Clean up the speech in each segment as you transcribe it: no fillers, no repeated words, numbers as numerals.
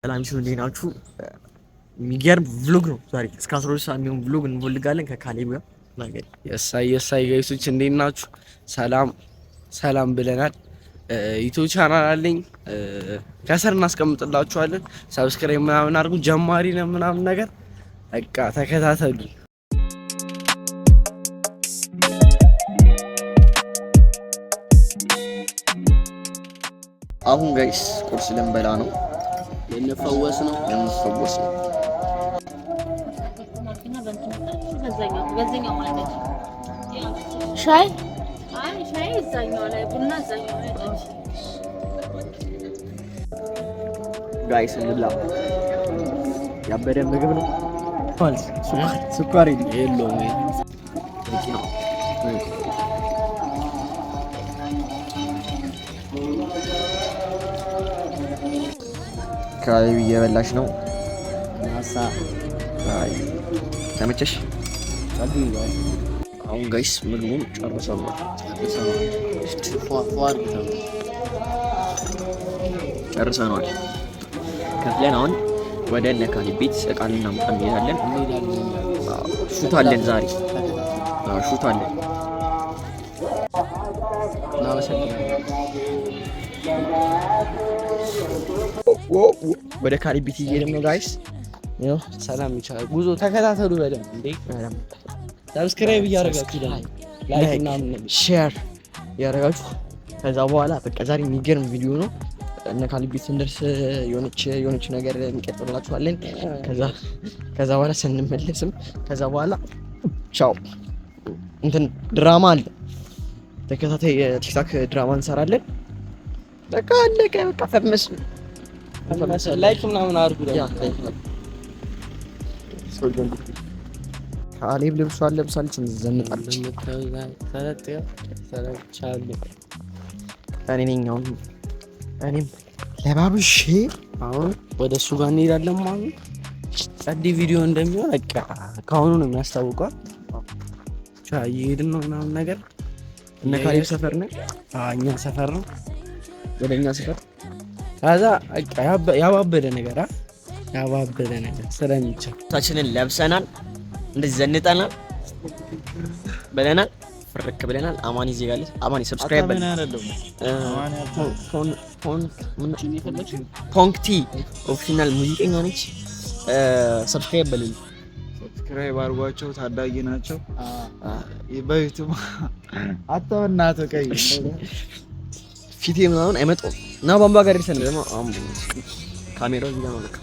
ሰላም ሲሆን እንዴት ናችሁ? የሚገርም vlog ነው ዛሬ። እስከ 12 ሰዓት የሚሆን vlog እንፈልጋለን ከካሌብ ጋር ነገር። የሳይ የሳይ guys ኦች እንዴት ናችሁ? ሰላም ሰላም ብለናል። YouTube channel አለኝ፣ ከስር እናስቀምጥላችኋለን። Subscribe ምናምን አድርጉ። ጀማሪ ነው ምናምን ነገር በቃ ተከታተሉ። አሁን guys ቁርስ ልንበላ ነው። ልንፈወስ ነው። ልንፈወስ ነው። ሻይ Guys እንብላ። ያበደ ምግብ ነው። ስኳር የለውም። በቂ ነው። ካሌብ እየበላሽ ነው። ናሳ አይ ተመቸሽ? አሁን guys ምግቡን ጨርሰናል። ጨርሰናል። ከፍለን አሁን ወደ እነ ካሌብ ቤት እቃ ልናመጣ እንሄዳለን። Shoot አለን ዛሬ፣ shoot አለን። እናመሰግናለን። ወደ ካሌብ ቤት እየሄድን ነው guys። ሰላም ይቻላል። ጉዞ ተከታተሉ በደንብ እንዴ። Subscribe እያደረጋችሁ ደግሞ like ምናምን Share እያደረጋችሁ ከዛ በኋላ በቃ ዛሬ የሚገርም ቪዲዮ ነው። እነ ካሌብ ቤት ስንደርስ የሆነች የሆነች ነገር እንቀጥላችኋለን። ከዛ በኋላ ስንመለስም ከዛ በኋላ ቻው እንትን ድራማ አለ። ተከታታይ የ TikTok ድራማ እንሰራለን። በቃ አለቀ። በቃ famous Like ምናምን አድርጉ ደግሞ። ካሌብ ልብሷን ለብሳለች፣ ዘንጣለች። እኔ ነኝ አሁን እኔም ለባብሼ አሁን ወደ እሱ ጋር እንሄዳለን ማለት ነው። ጸዴ ቪዲዮ እንደሚሆን በቃ ከአሁኑ ነው የሚያስታውቀው። ብቻ እየሄድን ነው ምናምን ነገር። እነ ካሌብ ሰፈር ነን። እኛ ሰፈር ነው። ወደ እኛ ሰፈር። ከዛ በቃ ያባበደ ነገር ያባበደ ነገር ስለሚቻል ታችንን ለብሰናል፣ እንደዚህ ዘንጠናል ብለናል፣ ፍርክ ብለናል። አማኒ እዚህ ጋር አለች። አማኒ subscribe በል። ፖንክቲ official ሙዚቀኛ ነች። Subscribe በል። Subscribe አድርጓቸው፣ ታዳጊ ናቸው። በ YouTube አተውናተ ቀይ ፊቴ ምናምን አይመጣውም እና ባምባ ጋር ደርሰን ደግሞ ካሜራው እዚህ ጋር ነው። ለካ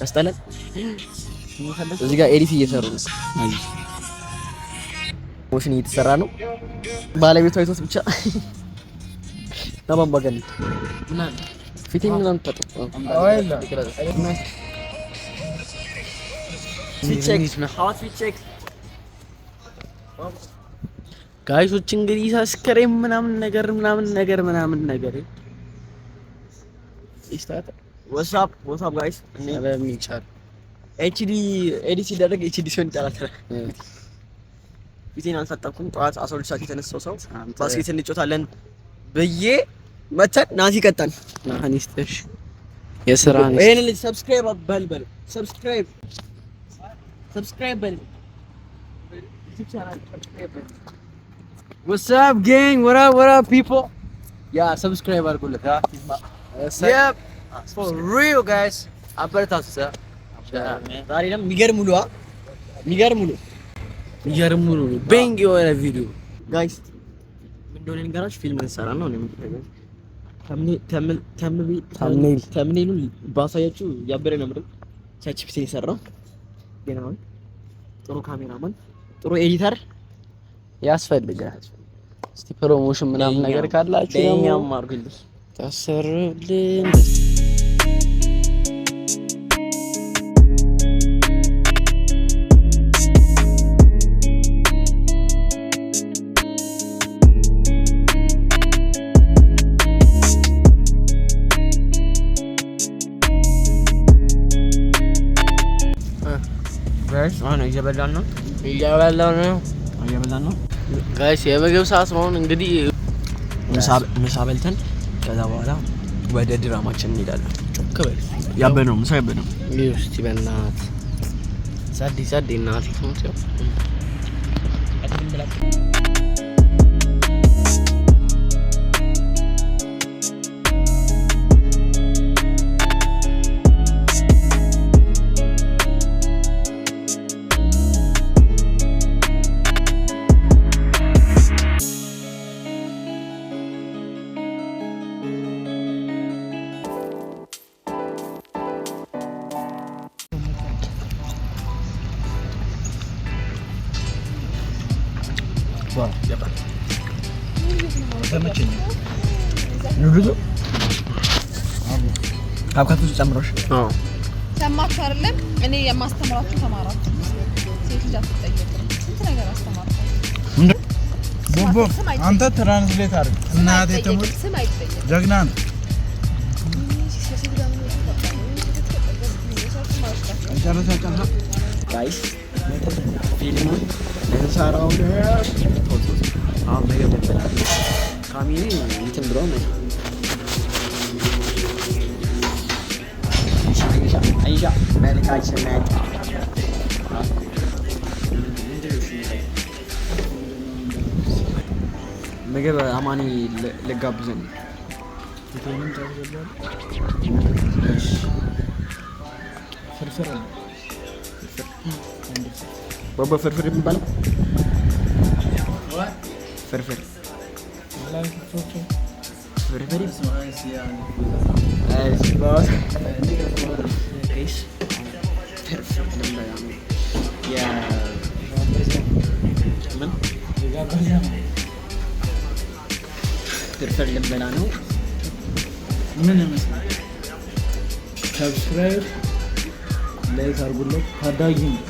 ያስጠላል። እዚህ ጋር edit እየሰሩ ነው። Motion እየተሰራ ነው። ባለቤቱ አይቶት ብቻ እና ባምባ ጋር ፊቴ ምናምን ታጠብ። Guys ኦች እንግዲህ subscribe ምናምን ነገር ምናምን ነገር ምናምን ነገር ይስታት። What's up, what's up guys። ስለሚቻል HD edit ሲደረግ HD ሲሆን ይጠላል። ፊቴን አልታጠብኩም። ጠዋት 12 ሰዓት የተነሳው ሰው basket እንጫወታለን ብዬ መተን ናቲ ቀጣን። ናኒ ስጥሽ የስራ ይሄን ልጅ subscribe በል በል subscribe subscribe በል። What's up gang? What up, what up people? Yeah, subscribe አድርጉለት። Yep. For real guys. አበረታቱ። ዛሬ ደግሞ የሚገርም ውሎ የሚገርም ውሎ የሚገርም ውሎ bang የሆነ ቪዲዮ። Guys ምን እንደሆነ ልንገራችሁ። ፊልም እንሰራ ነው። Thumbnail. Thumbnail ኡን ባሳያችሁ ያበረ ነበር። ChatGPT የሰራው ግን አሁን ጥሩ ካሜራማን፣ ጥሩ editor ያስፈልጋል። እስቲ promotion ምናምን ነገር ካላችሁ ደግሞ ለኛም አድርጉልኝ። ታሰሩልን። Guys አሁን እየበላን ነው። እየበላን ነው። እየበላን ነው። Guys የምግብ ሰዓት ነው አሁን እንግዲህ። ምሳ በልተን ከዛ በኋላ ወደ ድራማችን እንሄዳለን። ጮክ በል። ያበነው ምሳ ያበነው እስቲ በእናትህ ጸዴ ጸዴ እናቴ ትሙት። ያው አብካቱ ጨምሮሽ ሰማችሁ አይደለም? እኔ የማስተምራችሁ ተማራችሁ። ሴት ልጅ አትጠየቅም። ስንት ነገር አስተማርኳችሁ። ቦቦ አንተ translate አድርግ። እናቴ ትሙት ስም አይጠየቅም። ጀግና ነው። ጨርሰ ጨርሰ guys ፊልሙ ልንሰራው ነው። አሁን ምግብ ልንበላ ነው። ካሜሪ እንትን ብሎ ነው። አይሻ አይሻ መልካችን መጣ። ምግብ አማኒ ልጋብዘን ነው። ፍርፍር አለ። ቦቦ ፍርፍር የሚባለው ፍርፍር ፍርፍር guys ፍርፍር ልንበላ ነው። ምን ፍርፍር ልንበላ ነው። ምን ይመስላል? subscribe like አድርጉለት። ታዳጊ ነው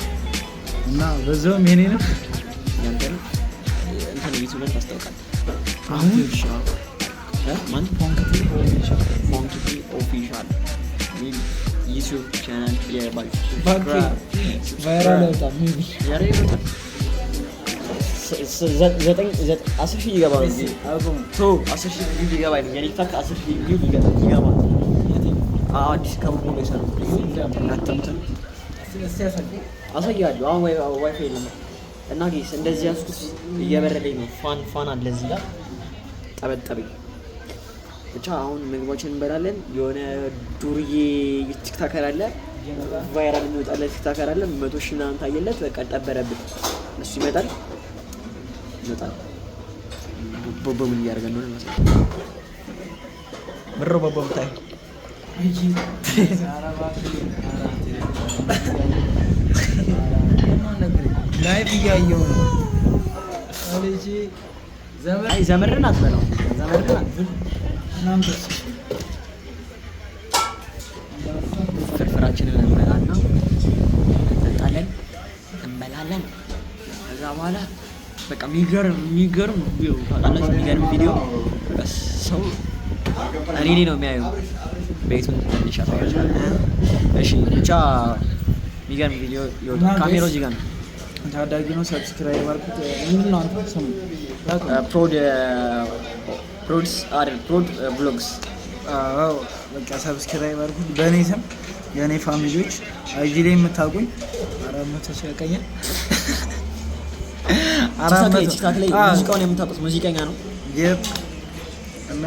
እና በዛውም የኔ ነው። ያንተ ነው። እንትን ዩቲዩብን ታስታውቃለህ። አሁን ማን ፎንክቲ ኦፊሻል ፎንክቲ ኦፊሻል የሚል ዩቲዩብ ቻናል የባል viral አይወጣም maybe ዘጠኝ 10,000 ይገባል። 10,000 view ይገባል። የቲክቶክ 10,000 view ይገባል። አዲስ ከቡድኑ ነው የሰሩት። እናተምትን አሳያለሁ። አሁን ዋይፋይ የለም እና guys እንደዚህ ያዝኩት እየበረደኝ ነው። fan fan አለ እዚህ ጋር ጠበጠበኝ። ብቻ አሁን ምግባችን እንበላለን። የሆነ ዱርዬ TikToker አለ፣ viral የሚወጣለት TikToker አለ። 100,000 ምናምን ታየለት። በቃ ጠበረብን። እሱ ይመጣል ይመጣል። ቦቦ ምን እያደረገ እንደሆነ መሰለኝ። ምሮ ቦቦ ምታይ live እያየሁ ነው። ልጅ አይ ዘመድን አትበላው፣ ዘመድን እናንተስ ፍርፍራችንን እንበላና እንጠጣለን፣ እንበላለን። ከዛ በኋላ በቃ የሚገርም የሚገርም ቪዲዮ ታውቃላችሁ፣ የሚገርም ቪዲዮ በቃ ሰው እኔ ላይ ነው የሚያየው። ቤቱን ትንሽ አሳያችኋለሁ። እሺ ብቻ የሚገርም ቪዲዮ ይወጣል። ካሜራው እዚህ ጋር ነው። ታዳጊ ነው። subscribe አድርጉት። ምንድን ነው አንተ ስሙ? ፕሮድ ፕሮድስ አይደል ፕሮድ vlogs። አዎ በቃ subscribe አድርጉት። በእኔ ስም የእኔ family ዎች IG ላይ የምታውቁኝ 400 ሰው ያውቀኛል። ቲክቶክ ላይ ሙዚቃውን የምታውቁት ሙዚቀኛ ነው። yep እና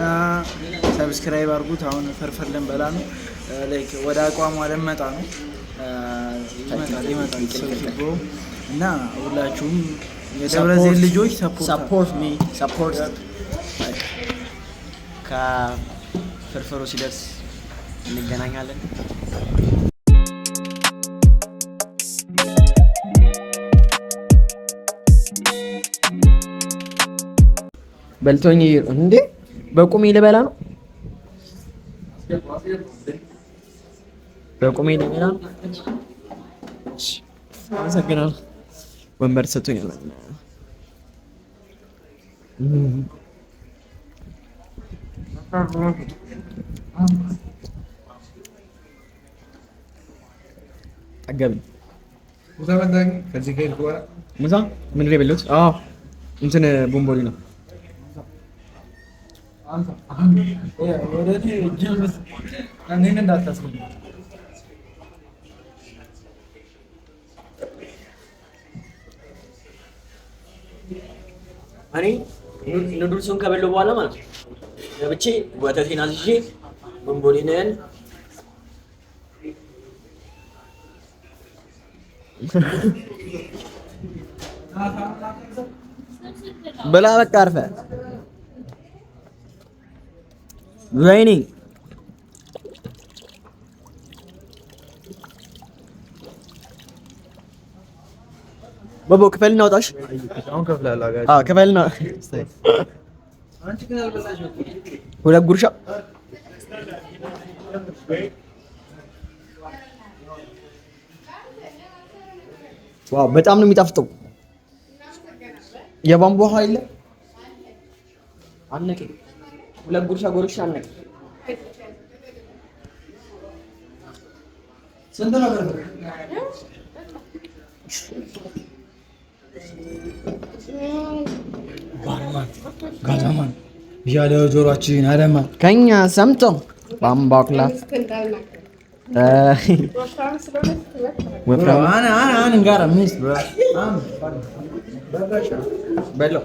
subscribe አድርጉት። አሁን ፍርፍር ልንበላ ነው። like ወደ አቋሟ ልንመጣ ነው። ይመጣል ይመጣል ሰው ሲጎ እና ሁላችሁም የደብረ ዘይት ልጆች support support me support። ከፍርፍሩ ሲደርስ እንገናኛለን። በልቶኝ እንዴ በቁሜ ልበላ ነው። በቁሜ ልበላ ነው። አመሰግናለሁ። ወንበር ሰጥቶኛል። ጠገብን። ምሳ ምንድን ነው የበላሁት? አዎ እንትን ቦምቦሊ ነው። ወደ እኔ እኔን እንዳታስገባ። እኔ noodles ኡን ከበላሁ በኋላ ማለት ነው ገብቼ ወተቴን አዝዤ ቦምቦሊንን ብላ በቃ አርፈህ ወይኔ ቦቦ ክፈልና አውጣሽ። አሁን ከፍላለሁ። አዎ ክፈልና ሁለት ጉርሻ wow በጣም ነው የሚጣፍጠው። የቧንቧ ውሃ የለ አነቀኝ። ሁለት ጉርሻ ጎርሻ አነቀኝ። ስንት ነው? ጋዛማን እያለ ጆሮአችን አደማ ከኛ ሰምቶ ባምባክላ ወፍራም በለው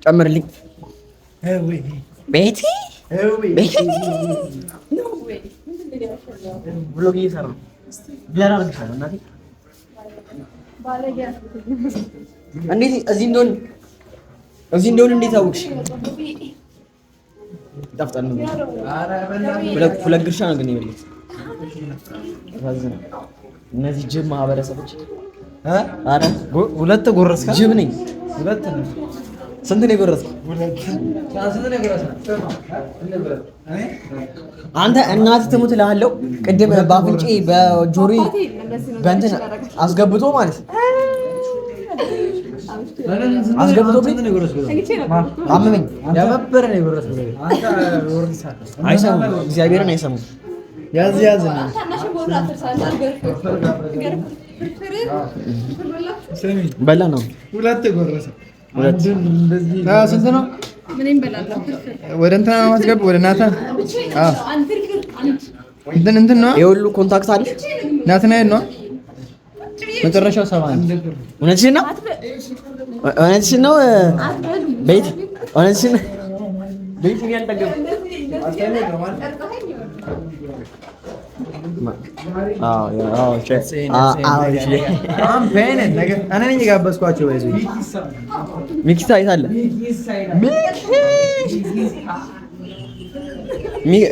ጨምርልኝ ቤቲ vlog እየሰራ ነው። blur አድርግሻለሁ እናቴ። እንዴት እዚህ እንደሆነ እዚህ እንደሆነ እንዴት አወቅሽ? ይጣፍጣል ነው። ሁለት ግርሻ ነው ግን የበላሁት። ያሳዝናል። እነዚህ ጅብ ማህበረሰቦች። ኧረ ሁለት ጎረስካ? ጅብ ነኝ። ሁለት ነው። ስንት ነው የጎረስከው? አንተ እናትህ ትሙት እልሃለሁ። ቅድም በአፍንጬ በጆሮዬ በእንትን አስገብቶ ማለት ነው አስገብቶብኝ አመመኝ። አይሰሙም፣ እግዚአብሔርን አይሰሙም። ያዝ ያዝ ነው። በላ ነው ሁለት ጎረሰ። ስንት ነው? ወደ እንትና ነው ማስገብ ወደ ናታን እንትን እንትን ነው የሁሉ contact አለ። ናትናኤል ነው መጨረሻው 71። እውነትሽን ነው፣ እውነትሽን ነው ቤት፣ እውነትሽን ነው ቤት። እኔ አልጠገብኩም። እኔ ነኝ የጋበዝኳቸው። ሚኪ የት አለ?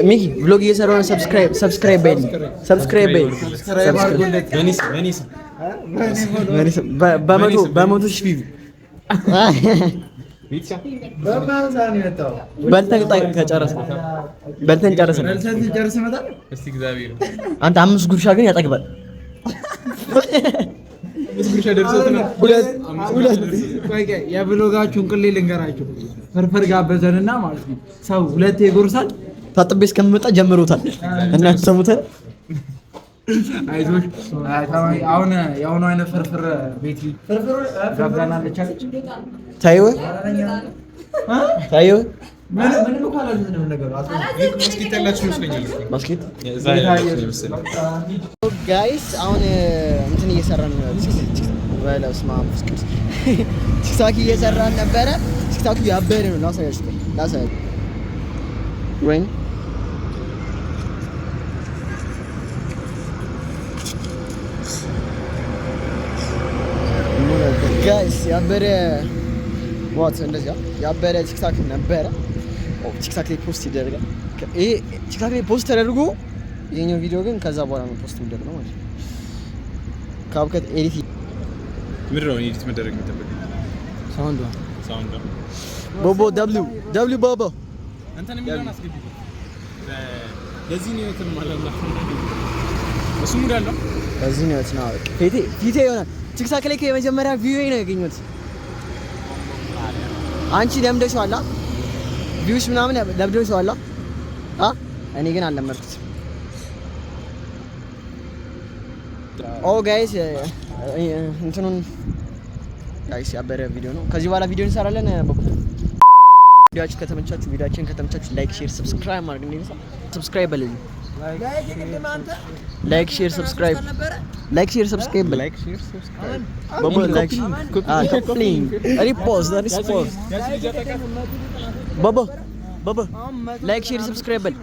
ሚኪ vlog እየሰራሁ ነው። subscribe subscribe በይልኝ፣ subscribe በይልኝ። በ100 ሺህ view በልተን ከጨረስን በልተን ጨረስን። አንተ አምስት ጉርሻ ግን ያጠግባል። የ vlog ኣችሁን ቅሌ ልንገራችሁ። ፍርፍር ጋበዘንና ማለት ነው ሰው ሁለቴ ይጎርሳል። ታጥቤ እስከምመጣ ጀምሮታል። እናንተ ሰሙታል። አይዞሽ አሁን የአሁኑ አይነት ፍርፍር ቤቲ ጋብዛናለች አለች። ታዩ ታዩ ምንም እኮ አላዘዝንም ነገሩ። ባስኬት guys አሁን እንትን እየሰራን ነው። TikTok እየሰራን ነበረ። TikTok ኡ ያበደ ነው። ላሳያችሁ ላሳያችሁ ወይኔ guys ያበደ what እንደዚያ ያበደ TikTok ነበረ። TikTok ላይ post ይደረጋል። ይሄ TikTok ላይ post ተደርጎ ይሄኛው ቪዲዮ ግን ከዛ በኋላ ነው post የሚደረገው ማለት ነው። CapCut edit ምንድን ነው edit መደረግ የሚጠበቅ? sound ዋ sound ቦቦ W W ቦቦ እንትን የሚለውን አስገቢ። ለዚህ ነው እንትን ማለት ነው። እሱ mood አለው። በዚህ ነው ነው ፊቴ ፊቴ ይሆናል። TikTok ላይ የመጀመሪያ view ነው ያገኘሁት። አንቺ ለምደሽዋል፣ views ምናምን ለምደሽዋል። አ እኔ ግን አልለመድኩት። Oh guys እንትኑን guys፣ ያበረ ቪዲዮ ነው። ከዚህ በኋላ ቪዲዮ እንሰራለን። ቪዲዮአችን ከተመቻችሁ፣ ቪዲዮአችን ከተመቻችሁ like፣ share፣ subscribe ማድረግ እንዳይረሳ። Subscribe በልልኝ። Like, share, subscribe፣ like, share, subscribe በል። Like, share, subscribe. ቦቦ like, copy link, repost, repost። ቦቦ፣ ቦቦ፣ like, share, subscribe በል።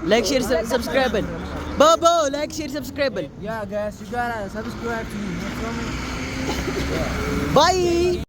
Like, share, subscribe በል። ቦቦ፣ like, share, subscribe በል። Yeah guys, you gotta subscribe to me. Bye.